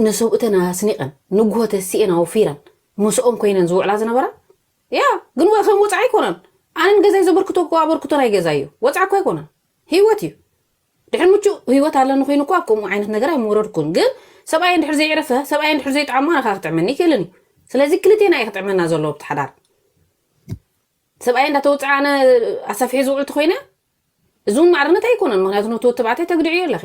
ንሰብኡተን ኣስኒቐን ንግሆ ተሲኤን ኣውፊረን ምስኦም ኮይነን ዝውዕላ ዝነበራ። ያ ግን ከም ወፃኢ ኣይኮነን። ኣነን ገዛይ ዘበርክቶ እኮ ኣበርክቶ ናይ ገዛ እዩ፣ ወፃኢ እኮ ኣይኮነን። ህይወት እዩ። ድሕሪ ምቹእ ህይወት ኣለኒ ኮይኑ እኮ ኣብ ከምኡ ዓይነት ነገር ኣይምወረድኩን። ግን ሰብኣይ እንድሕር ዘይዕረፈ፣ ሰብኣይ እንድሕር ዘይጠዓማ ንኻ ክጥዕመኒ ይክእልን እዩ። ስለዚ ክልቴና እዩ ክጥዕመና ዘለዎ ኣብቲ ሓዳር። ሰብኣይ እንዳተወፅዐ ኣነ ኣሳፊሒ ዝውዕል ተኮይነ፣ እዚ እውን ማዕርነት ኣይኮነን። ምክንያቱ ነቲ ወዲ ተባዕታይ ተግድዕዮ ኣለኺ።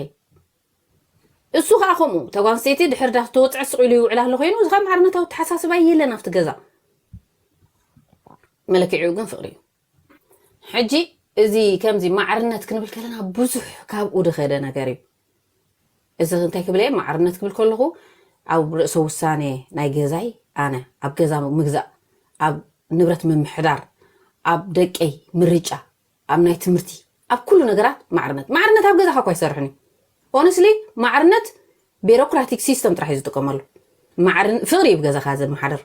እሱ ከዓ ከምኡ፣ እታ ጓል ኣንስተይቲ ድሕር ዳ ተወፅዐ ስቕ ኢሉ ይውዕል ኣሎ ኮይኑ፣ እዚ ከዓ ማዕርነታዊ ኣተሓሳስባ የለን ኣብቲ ገዛ። መለክዒኡ ግን ፍቕሪ እዩ። ሕጂ እዚ ከምዚ ማዕርነት ክንብል ከለና ብዙሕ ካብኡ ዝኸደ ነገር እዩ። እዚ እንታይ ክብል እየ? ማዕርነት ክብል ከለኹ ኣብ ርእሰ ውሳኔ ናይ ገዛይ ኣነ፣ ኣብ ገዛ ምግዛእ፣ ኣብ ንብረት ምምሕዳር፣ ኣብ ደቀይ ምርጫ፣ ኣብ ናይ ትምህርቲ፣ ኣብ ኩሉ ነገራት ማዕርነት። ማዕርነት ኣብ ገዛኻ እኳ ኣይሰርሕን እዩ። ሆነስሊ ማዕርነት ቢሮክራቲክ ሲስተም ጥራሕ እዩ ዝጥቀመሉ። ማዕርን-፣ ፍቕሪ እዩ ገዛኻ ዘመሓድር።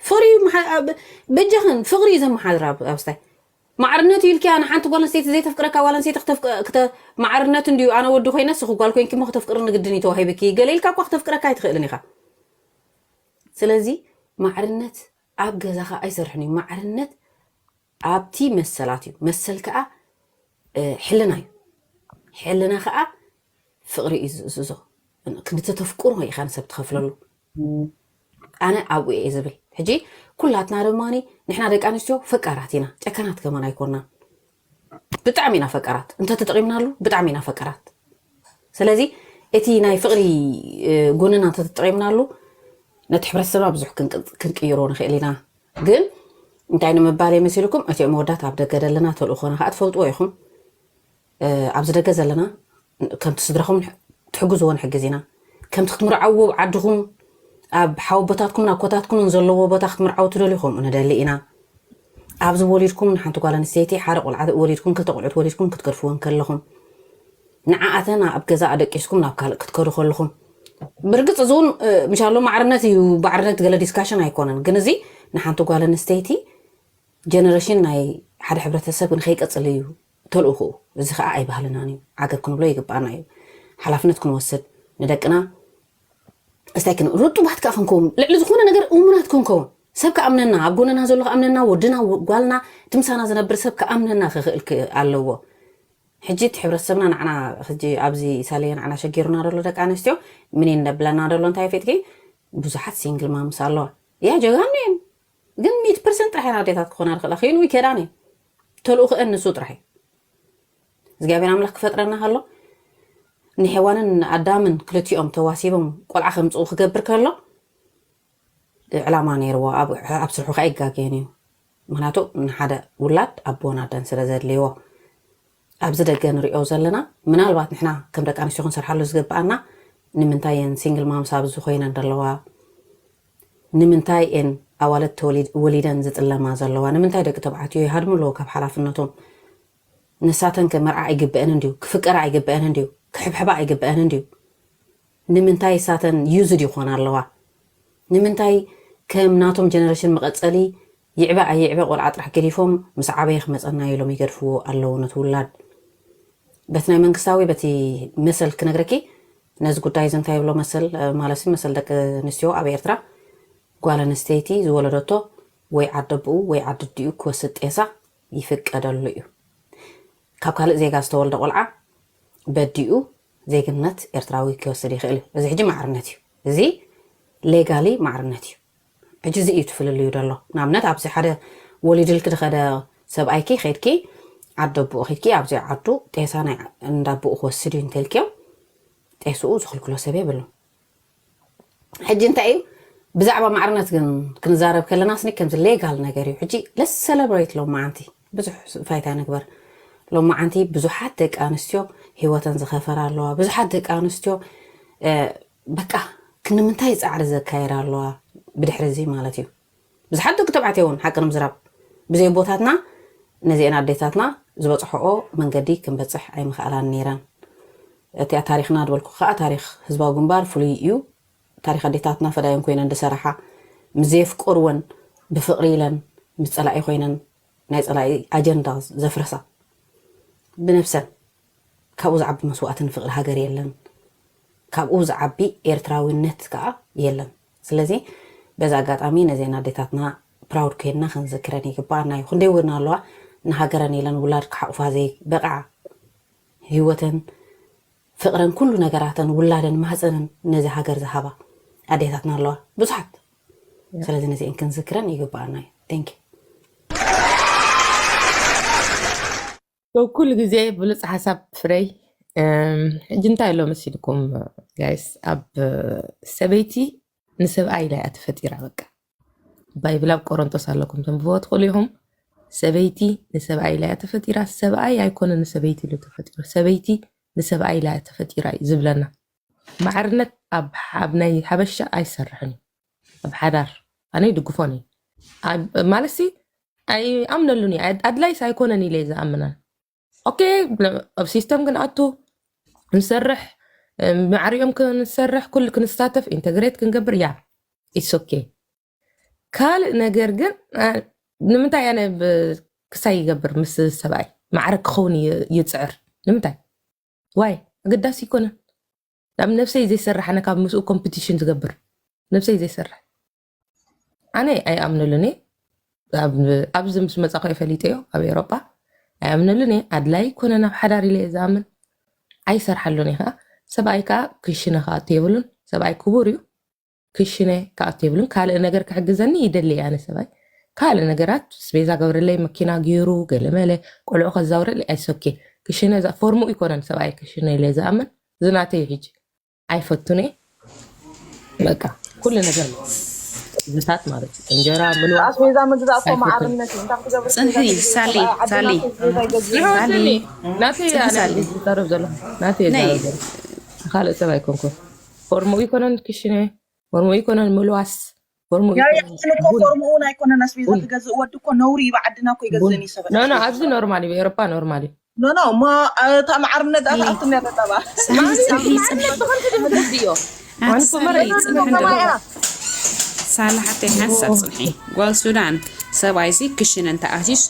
ፍቕሪ እዩ መሓ-፣ ኣብ-፣ በጃኽን ፍቕሪ እዩ ዘመሓድር ኣብ-፣ ኣብ ስታይ። ማዕርነት እዩ ኢልኪያ ንሓንቲ ጓል ኣንስተይቲ ዘይተፍቅረካ ጓል ኣንስተይቲ ክተፍቅ-፣ ክተ-፣ ማዕርነት እንድዩ ኣነ ወዲ ኮይነ ንስኺ ጓል ኮይንኪ እሞ ክተፍቅርኒ ግድን እዩ ተዋሂብኪ። ገለ ኢልካ እኳ ክተፍቅረካ ኣይትኽእልን ኢኻ። ስለዚ ማዕርነት ኣብ ገዛኻ ኣይሰርሕን እዩ። ማዕርነት ኣብቲ መሰላት እዩ። መሰል ከኣ፣ እ፣ ሕልና እዩ። ሕልና ከኣ ፍቕሪ እዩ ዝእዝዞ። ክንዲ ተተፍቅሮ ኢኻ ንሰብ ትኸፍለሉ። ኣነ ኣብኡ እየ ዝብል። ሕጂ ኩላትና ድማ ንሕና ደቂ ኣንስትዮ ፈቃራት ኢና፣ ጨካናት ከማን ኣይኮንናን። ብጣዕሚ ኢና ፈቃራት፣ እንተተጠቒምናሉ ብጣዕሚ ኢና ፈቃራት። ስለዚ እቲ ናይ ፍቕሪ፣ እ፣ ጎንና እንተተጠቒምናሉ ነቲ ሕብረተሰብና ብዙሕ ክንቅ-፣ ክንቅይሮ ንኽእል ኢና። ግን እንታይ ንምባል እየ መሲልኩም? እቲኦም መወዳት ኣብ ደገ ዘለና ተልእኾና ከዓ ትፈልጥዎ ኢኹም። እ፣ ኣብዚ ደገ ዘለና ከምቲ ስድራኹም ንሕ-፣ ትሕግዝዎ ንሕግዝ ኢና። ከምቲ ክትምርዓውዎ ኣብ ዓድኹም፣ ኣብ ሓወቦታትኩምን ኣኮታትኩምን ዘለዎ ቦታ ክትምርዓው ትደልዩ ከምኡ ንደሊ ኢና። ኣብዚ ወሊድኩም ንሓንቲ ጓል ኣንስተይቲ ሓደ ቆልዓ ወሊድኩም፣ ክልተ ቆልዑት ወሊድኩም ክትገድፍወን ከለኹም፣ ንዓኣተን ኣብ ገዛ ኣደቂስኩም ናብ ካልእ ክትከዱ ከለኹም፣ ብርግጽ እዚ እውን፣ እ፣ ምሻሎ ማዕርነት እዩ፣ ማዕርነት ገለ ዲስካሽን ኣይኮነን። ግን እዚ ንሓንቲ ጓል ኣንስተይቲ ጀነሬሽን ናይ ሓደ ሕብረተሰብ ንኸይቀጽል እዩ ተልእኾኡ። እዚ ኸዓ ኣይባህልናን እዩ። ዓገብ ክንብሎ ይግባኣና እዩ። ሓላፍነት ክንወስድ ንደቅና እስታይ ክን-፣ ርጡባት ከኣ ክንከውን፣ ልዕሊ ዝኾነ ነገር እሙናት ክንከውን፣ ሰብ ክኣምነና፣ ኣብ ጎንና ዘሎ ክኣምነና፣ ወድና፣ ወ-፣ ጓልና፣ እቲ ምሳና ዝነብር ሰብ ክኣምነና ክኽእል ክ-፣ ኣለዎ። ሕጂ እቲ ሕብረተሰብና ንዓና፣ ሕጂ ኣብዚ ሳሌ ንዓና ሸጊሩና ዘሎ ደቂ ኣንስትዮ፣ ምን እየን ደብለና ዘሎ እንታይ ፈጥኪ? ብዙሓት ሲንግል ማምስ ኣለዋ። ያ ጀጋኑ እየን። ግን ሚእቲ ፐርሰንት ጥራሕ እየን ኣዴታት ክኾና ዝኽእላ። ከይኑ ይከዳን እየን። ተልእኾአን ንሱ ጥራሕ እዩ። እግዚኣብሔር ኣምላኽ ክፈጥረና ከሎ፣ ንሄዋንን ኣዳምን ክልቲኦም ተዋሲቦም ቆልዓ ከምጽኡ ክገብር ከሎ፣ ዕላማ ነይርዎ። ኣብ፣ ኣብ ስርሑ ከኣ ኣይጋገየን እዩ። ምኽንያቱ ንሓደ ውላድ ኣቦን ኣደን ስለ ዘድልይዎ። ኣብዚ ደገ ንሪኦ ዘለና፣ ምናልባት ንሕና ከም ደቂ ኣንስትዮ ክንሰርሓሉ ዝግብኣና፣ ንምንታይ እየን ሲንግል ማምስ ኣብዚ ኮይነን ዘለዋ? ንምንታይ እየን ኣዋልድ ተወሊድ-፣ ወሊደን ዝጥለማ ዘለዋ? ንምንታይ ደቂ ተባዕትዮ ይሃድሙ ኣለዉ ካብ ሓላፍነቶም? ንሳተን ከ መርዓ ኣይግበአን እንድዩ? ክፍቀራ ኣይግበአን እንድዩ? ክሕብሕባ ኣይግበአን እንድዩ? ንምንታይ ሳተን ዩዝድ ይኾና ኣለዋ? ንምንታይ ከም ናቶም ጀነሬሽን መቐጸሊ ይዕበ ኣይዕበ ቆልዓ ጥራሕ ገዲፎም ምስ ዓበየ ክመጸና ኢሎም ይገድፍዎ ኣለዉ ነቲ ውላድ? በቲ ናይ መንግስታዊ፣ በቲ መሰል ክነግረኪ፣ ነዚ ጉዳይ እዚ እንታይ ይብሎ መሰል፣ እ፣ ማለት ሲ መሰል ደቂ ኣንስትዮ ኣብ ኤርትራ፣ ጓል ኣንስተይቲ ዝወለደቶ ወይ ዓዲ ኣቦኡ ወይ ዓዲ ኣዲኡ ክወስድ ጤሳ ይፍቀደሉ እዩ። ካብ ካልእ ዜጋ ዝተወልደ ቆልዓ በዲኡ ዜግነት ኤርትራዊ ክወስድ ይኽእል እዩ። እዚ ሕጂ ማዕርነት እዩ። እዚ ሌጋሊ ማዕርነት እዩ። ሕጂ እዚ እዩ እቲ ፍልልዩ ዘሎ። ንኣብነት ኣብዚ ሓደ ወሊድልኪ ዝኸደ ሰብኣይኪ ኸይድኪ ዓዲ ኣቦኡ ኸይድኪ ኣብዚ ዓዱ ጤሳ ናይ እንዳ ኣቦኡ ክወስድ እዩ እንተልክዮ ጤስኡ ዝኽልክሎ ሰብ የብሉን። ሕጂ እንታይ እዩ ብዛዕባ ማዕርነት ግን ክንዛረብ ከለና ስኒ ከምዚ ሌጋል ነገር እዩ። ሕጂ ለስ ሰለብሬት ሎማዓንቲ ብዙሕ ፋይታ ንግበር። ሎማዓንቲ ብዙሓት ደቂ ኣንስትዮ ህይወተን ዝኸፈራ ኣለዋ። ብዙሓት ደቂ ኣንስትዮ፣ እ፣ በቃ ክንምንታይ ጻዕሪ ዘካየዳ ኣለዋ ብድሕሪ እዚ ማለት እዩ። ብዙሓት ደቂ ተባዕትዮ እውን ሓቂ ንምዝራብ ብዘይ ኣቦታትና ነዚአን ኣዴታትና ዝበጽሖኦ መንገዲ ክንበጽሕ ኣይምኽኣላን ነይረን። እቲኣ ታሪኽና ዝበልኩ ከኣ ታሪኽ ህዝባዊ ግንባር ፍሉይ እዩ። ታሪኽ ኣዴታትና ፈዳየን ኮይነን ዝሰራሓ ምስ ዘየፍቀርወን ብፍቕሪ ኢለን ምስ ጸላኢ ኮይነን ናይ ጸላኢ ኣጀንዳ ዘፍረሳ ብነብሰን ካብኡ ዝዓቢ መስዋእትን ፍቕሪ ሃገር የለን። ካብኡ ዝዓቢ ኤርትራዊነት ከዓ የለን። ስለዚ በዚ ኣጋጣሚ ነዘን ኣዴታትና ፕራውድ ኮይንና ክንዝክረን ይግባኣና እዩ። ክንደይ እውን ኣለዋ ንሃገረን ኢለን ውላድ ክሓቑፋ ዘይበቕዓ፣ ህይወተን ፍቕረን ኩሉ ነገራተን ውላደን ማህፀነን ነዚ ሃገር ዝሃባ ኣዴታትና ኣለዋ ብዙሓት። ስለዚ ነዚአን ክንዝክረን ይግባኣና እዩ። Thank you። ኩሉ ግዜ ብሉፅ ሓሳብ ፍረይ። ሕጂ እንታይ ኣሎ መሲልኩም ጋይስ? ኣብ ሰበይቲ ንሰብኣይ ኢላ እያ ተፈጢራ። በቃ ባይብል ኣብ ቆሮንጦስ ኣለኩም ተንብቦ ትኽእሉ ኢኹም። ሰበይቲ ንሰብኣይ ኢላ እያ ተፈጢራ፣ ሰብኣይ ኣይኮነ ንሰበይቲ ኢሉ ተፈጢሩ። ሰበይቲ ንሰብኣይ ኢላ እያ ተፈጢራ እዩ ዝብለና። ማዕርነት ኣብ ኣብ ናይ ሓበሻ ኣይሰርሕን እዩ። ኣብ ሓዳር ኣነ ይድግፎን እዩ። ማለትሲ ኣይኣምነሉን እዩ። ኣድላይስ ኣይኮነን ኢለ ዝኣምናን። ኦኬ፣ ኣብ ሲስተም ክንኣቱ ንሰርሕ፣ ማዕሪኦም ክንሰርሕ፣ ኩሉ ክንሳተፍ፣ ኢንተግሬት ክንገብር፣ ያ ኢትስ ኦኬ። ካልእ ነገር ግን ንምንታይ ኣነ ክሳይ ይገብር ምስ ሰብኣይ ማዕረ ክኸውን ይፅዕር? ንምንታይ ዋይ ኣገዳሲ ይኮነን። ናብ ነብሰይ ዘይሰርሕ ኣነ ካብ ምስኡ ኮምፒቲሽን ዝገብር ነብሰይ ዘይሰርሕ ኣነ ኣይኣምነሉን እየ። ኣብዚ ምስ መፃ ኮ ፈሊጠዮ ኣብ ኤሮጳ ኣይኣምነሉን እየ። ኣድላይ ኮነ ናብ ሓዳር ኢለ እየ ዝኣምን። ኣይሰርሓሉን እየ ከዓ። ሰብኣይ ከዓ ክሽነ ክኣቱ የብሉን። ሰብኣይ ክቡር እዩ። ክሽነ ክኣቱ የብሉን። ካልእ ነገር ክሕግዘኒ ይደሊ እየ ኣነ ሰብኣይ። ካልእ ነገራት ስቤዛ ገብረለይ መኪና ገይሩ ገለመለ ቆልዑ ከዛውረሊ ኣይሶኬ። ክሽነ ፎርሙ ይኮነን ሰብኣይ ክሽነ ኢለ ዝኣምን ዝናተይ ሕጂ ኣይፈቱን እየ። በቃ ኩሉ ነገር ዝታት ማለት እዩ። እንጀራ ምልዋ ኣስቤዛ ምግዛእ እኮ መዓርነት እዩ። እንታይ ክትገብር ጽንሒ ሳሊ ሳሊ ሳሊ ናተይ ተረብ ዘሎ ናተይ ነይ። ዛረብ ዘሎ ካልእ ሰብ ኣይኮንኩን። ፎርሙ ይኮነን ክሽነ ፎርሙ ይኮነን ምልዋስ ፎርሙ ያው ይኮነን። ያችን እኮ ቡን ፎርምኡን ኣይኮነን ኣስቤዛ ቡን ትገዝእ ወዲ እኮ ነውሪ እዩ። ብዓድና እኮ ይገዝእን እዩ ሰበ ኖ ኖ ኣብዚ ኖርማል እዩ። ብኤሮፓ ኖርማል እዩ። ኖ ኖ እሞ እታ መዓርነት ኣትኣትም ያጠጠባ ሳሊ ጽንሒ ጽንሒ ማለት እኮ መረ ጽንሒ ጽንሒ ሳላ ሓተይ ሓንሳብ ጽንሒ ጓል ሱዳን ሰብኣይሲ ክሽነ እንተ ኣትዩስ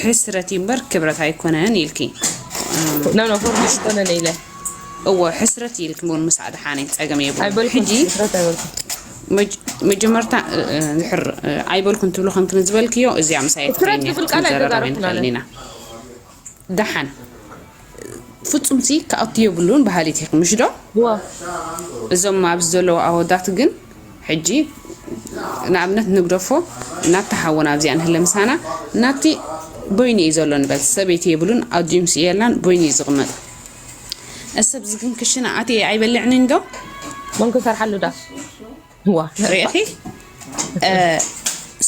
ሕስረት እዩ እምበር ክብረት ኣይኮነን ኢልኪ። ኖ ኖ ፎርምስ ይኮነን ኢለ እወ ሕስረት ኢልኪ እውን ምስ ኣድሓነ ጸገም የብሉን። ኣይበልኩን ሕጂ ሕስረት ኣይበልኩን። መጅ- መጀመርታ እ፣ እ፣ ድሕር እ፣ ኣይበልኩን ትብሉ ከም ክንዝበልክዮ እዚኣ ምሳይ ሕስረት ትኸይኒ ዝብል ቃል ኣይተዛረብኩን ክንዘራረብ ኣነ። ንኽእል ኢና። ደሓን ፍጹምሲ ክኣቱ የብሉን በሃሊት ኢኺ ምሽ ዶ? ዋ እዞም ኣብዚ ዘለዉ ኣወዳት ግን ሕጂ ንኣብነት ንግደፎ ናታ ሓወና ኣብዚኣ ንህለ ምሳና ናቲ ቦይኒ እዩ ዘሎ ንበል ሰበይቲ የብሉን ኣዲኡም ስእየላን ቦይኒ እዩ ዝቕመጥ እሰብ ዝግን ክሽነ ኣትየ ኣይበልዕንን ዶ መን ክሰርሓሉ ዳ ዋ ርኢኺ እ፣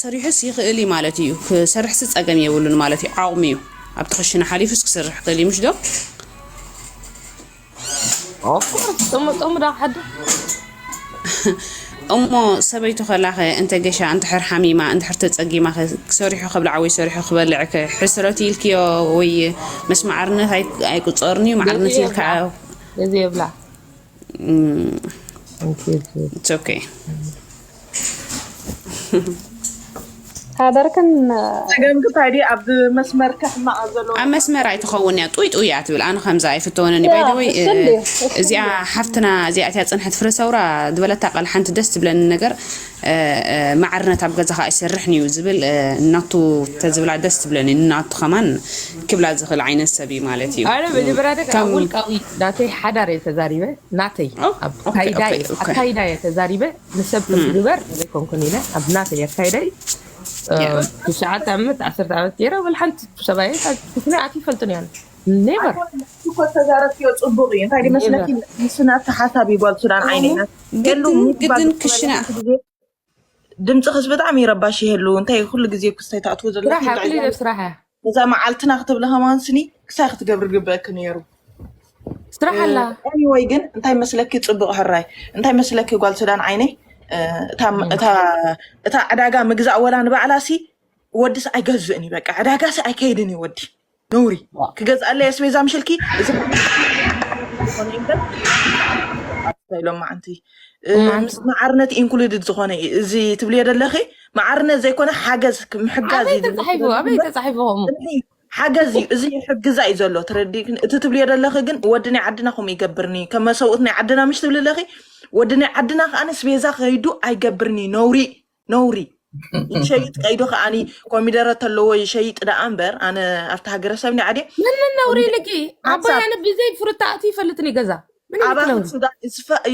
ሰሪሑስ ይኽእል እዩ ማለት እዩ ክሰርሕሲ ጸገም የብሉን ማለት እዩ ዓቕሚ እዩ ኣብቲ ክሽነ ሓሊፉስ ክሰርሕ ይኽእል እዩ ምሽ ዶ ኦፍኮርስ ጥሙ ጥሙ ዳ ሓዲ እሞ ሰበይቱ ከላኸ እንተ ገሻ እንድሕር ሓሚማ እንድሕር ተጸጊማ ኸ ሰሪሑ ከብልዓ ወይ ሰሪሑ ክበልዕ ከ ሕስረት ኢልክዮ ወይ ምስ መዓርነት ኣይ- ኣይቁጸርን እዩ መዓርነት ኢልካ እዚ የብላ it's okay ሓደርክን ጸገም ግን ታይ ድዩ? ኣብ መስመር ከሕማቕ ዘሎ ኣብ መስመር ኣይትኸውን እያ ጡይ ጡይ እያ ትብል ኣነ ከምዛ ኣይፍተወንን እዩ by the way እዚኣ ሓፍትና እዚኣ እቲያ ፅንሐት ፍረ ሰውራ ዝበለታ ቃል ሓንቲ ደስ ትብለኒ ነገር ማዕርነት ኣብ ገዛኻ ኣይሰርሕን እዩ ዝብል እናቱ ተዝብላ ደስ ትብለኒ እናቱ ከማን ክብላ ዝኽእል ዓይነት ሰብ እዩ ማለት እዩ ኣነ መጀመርያ ካብ ውልቃዊ ናተይ ሓዳር እየ ተዛሪበ ናተይ ኣብ ካይዳ እየ ተዛሪበ ንሰብ ግበር ዘይኮንኩን ኢለ ኣብ ናተይ ኣካይደይ ትሽዓተ ዓመት ዓሰርተ ዓመት ገይረ ወላ ሓንቲ ሰብኣየ ክስነ ኣት ይፈልጥን እያ ኔቨር እኮ ተዛረብክዮ ፅቡቅ እዩ እንታይ ድመስለኪ ንስና ተሓሳቢ ጓል ሱዳን ዓይነይና ግድን ግድን ክሽና ድምፅኽስ ብጣዕሚ ይረባሽ ይህሉ እንታይ ኩሉ ግዜ ክስታይ ትኣትዎ ዘሎ ስራሕ ኩሉ ስራሕ እዛ መዓልትና ክትብሊ ከማን ስኒ ክሳይ ክትገብሪ ግበእክ ነይሩ ስራሕ ኣላ ወይ ግን እንታይ መስለኪ ፅቡቅ ሕራይ እንታይ መስለኪ ጓል ሱዳን ዓይነይ እታ ዕዳጋ ምግዛእ ወላ ንባዕላ ሲ ወድስ ኣይገዝእን እዩ በቃ ዕዳጋ ሲ ኣይከይድን እዩ ወዲ ነውሪ ክገዝኣለ የስቤዛ ምሽልኪ እዚ ሎም መዓንቲ ምስ መዓርነት ኢንክሉድድ ዝኾነ እዩ እዚ ትብልዮ ዘለኺ መዓርነት ዘይኮነ ሓገዝ ምሕጋዝ እዩ ተፃሒፉ ኣበይ ተፃሒፉ ከምኡ ሓገዝ እዩ እዚ። ሕግዛ እዩ ዘሎ፣ ተረዲእክን? እቲ ትብልዮ ዘለኺ ግን ወዲ ናይ ዓድና ከምኡ ይገብርኒ፣ ከም መሰውእት ናይ ዓድና ምሽ ትብሊ ኣለኺ። ወዲ ናይ ዓድና ከኣ ስቤዛ ከይዱ ኣይገብርኒ። ነውሪ፣ ነውሪ። ይሸይጥ ከይዱ ከኣኒ ኮሚደረ ተለዎ ይሸይጥ ደኣ እምበር፣ ኣነ ኣብቲ ሃገረሰብ ናይ ዓዲ ምን ነውሪ ልኪ ኣቦይ፣ ኣነ ብዘይ ፍሩታ ኣቲ ይፈልጥኒ ገዛ ምን ኣባኺ ሱዳን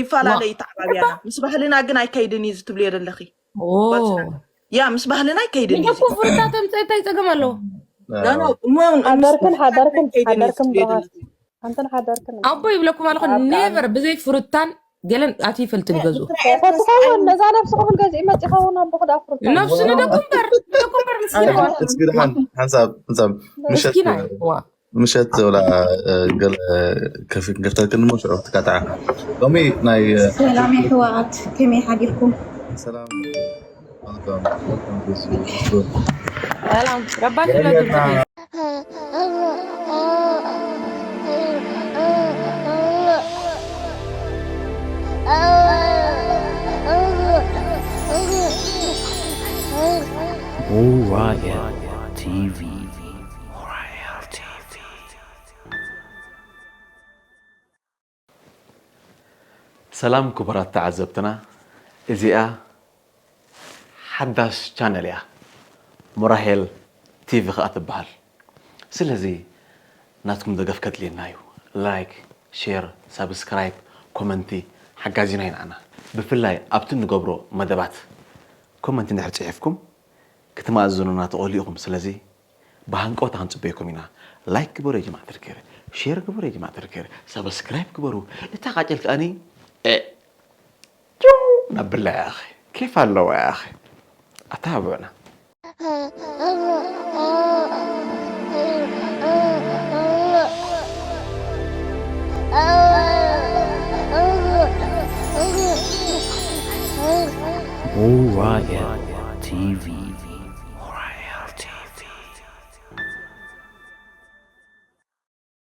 ይፈላለ ይተዓባብያና። ምስ ባህልና ግን ኣይከይድን እዩ ትብልዮ ዘለኺ። ያ ምስ ባህልና ኣይከይድን እዩ። እኮ ፍሩታ ተምፀ እንታይ ፀገም ኣለዎ? ሓደርክን ሓደርክን ሓደርክን ብራኻት ሓንትን ሓደርክን ኣቦ ይብለኩም ኣለኹ። ኔቨር ብዘይ ፍሩታን ገለን ኣቲ ይፈልጥኒ ገዝኡ። ትኸውን ነዛ ነብስኹም ገዝ ይመጽ ይኸውን ኣቦ ክዳ ፍሩታ ነብሱ ንደቁ እምበር ንደቁ እምበር ምስኪና እስኪ ድሓን ሓንሳብ ሓንሳብ ምሸት ምስኪና ዋ ምሸት ወላ ገለ ከፊት ገፍተልክን እሞ ሽዑ ክትቃትዓ ሎሚ ናይ ሰላም የሕዋት ከመይ ሓዲርኩም? ሰላም ሰላም ረባሽ ለዱብዘ Orion T V. Orion T V. ሰላም ክቡራት ተዓዘብትና፣ እዚኣ ሓዳሽ ቻነል እያ፣ ሞራሄል ቲቪ ከኣ ትበሃል። ስለዚ ናትኩም ደገፍ ከድልየና እዩ። ላይክ፣ ሼር፣ ሳብስክራይብ፣ ኮመንቲ ሓጋዚና እዩ ንዓና። ብፍላይ ኣብቲ እንገብሮ መደባት ኮመንቲ እንድሕር ጽሒፍኩም ክትመኣዝኑና ትኽእሉ ኢኹም። ስለዚ ብሃንቀውታ ክንጽበየኩም ኢና። ላይክ ግበሩ የጅማዕ ተልከር፣ ሼር ግበሩ የጅማዕ ተልከር፣ ሳብስክራይብ ግበሩ። እታ ቃጭል ከኣኒ እ፣ ጭው ነብላ ያኺ ኬፍ ኣለዋ ያኺ ኣተባብዑና። Orion T V.